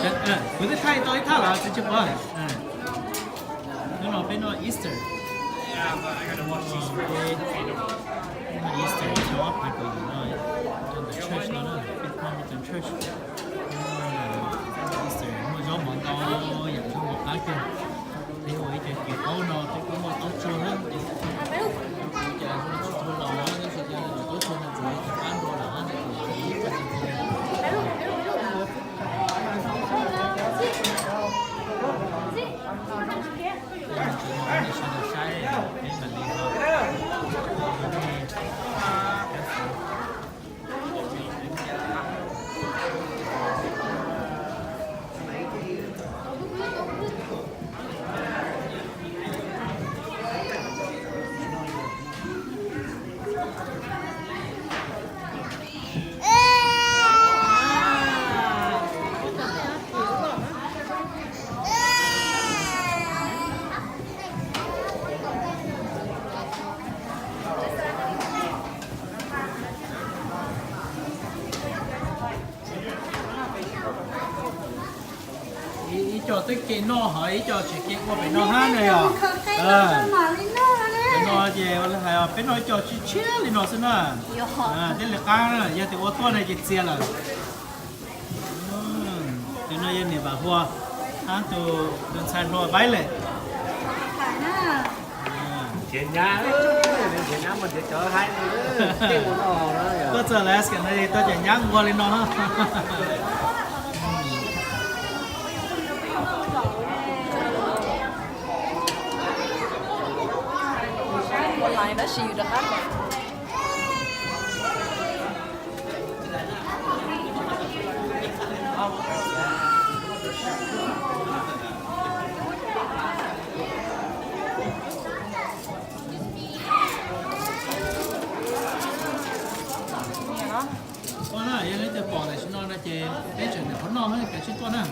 Kuv twb thaij tau ib thaj los txiv tsis pom. Hnub no peb noj Easter. Peb noj Easter xyoo ob phav kaum yim no, rau ntawm church no na, peb noj rau church. Easter muaj zaub mov ntau yam, zaub mov qab kawg. Peb ua ib co kis qaub no, peb kuj muaj taub tsuag na. Tab sis cas tsis tshua los, tab sis cas taub tsuag no tsuas yog cov qab nrua lawm na. Sawv daws saib, peb mam li ho. Ib co twb kem noj hos ib co tseem kem ua pem no hab na yog. Cov no ces ua li hais peb noj ib co tshiab tshiab li no xwb na. Thiaj li qab, yog tias ua tuaj no ces txias lawm. Tus no yog niam Vam Hua, hab tus, tus ntxhais hluas Vaib Lem. Nrhiav nyab, nrhiav nyab mas nrhiav cov haib, tuaj txog Alaska no tuaj cov nyab nquag li no. Ua na, yog leej twg pom tam sim no no ces peb tseem nrog qhov noj, kav tsij tuaj na.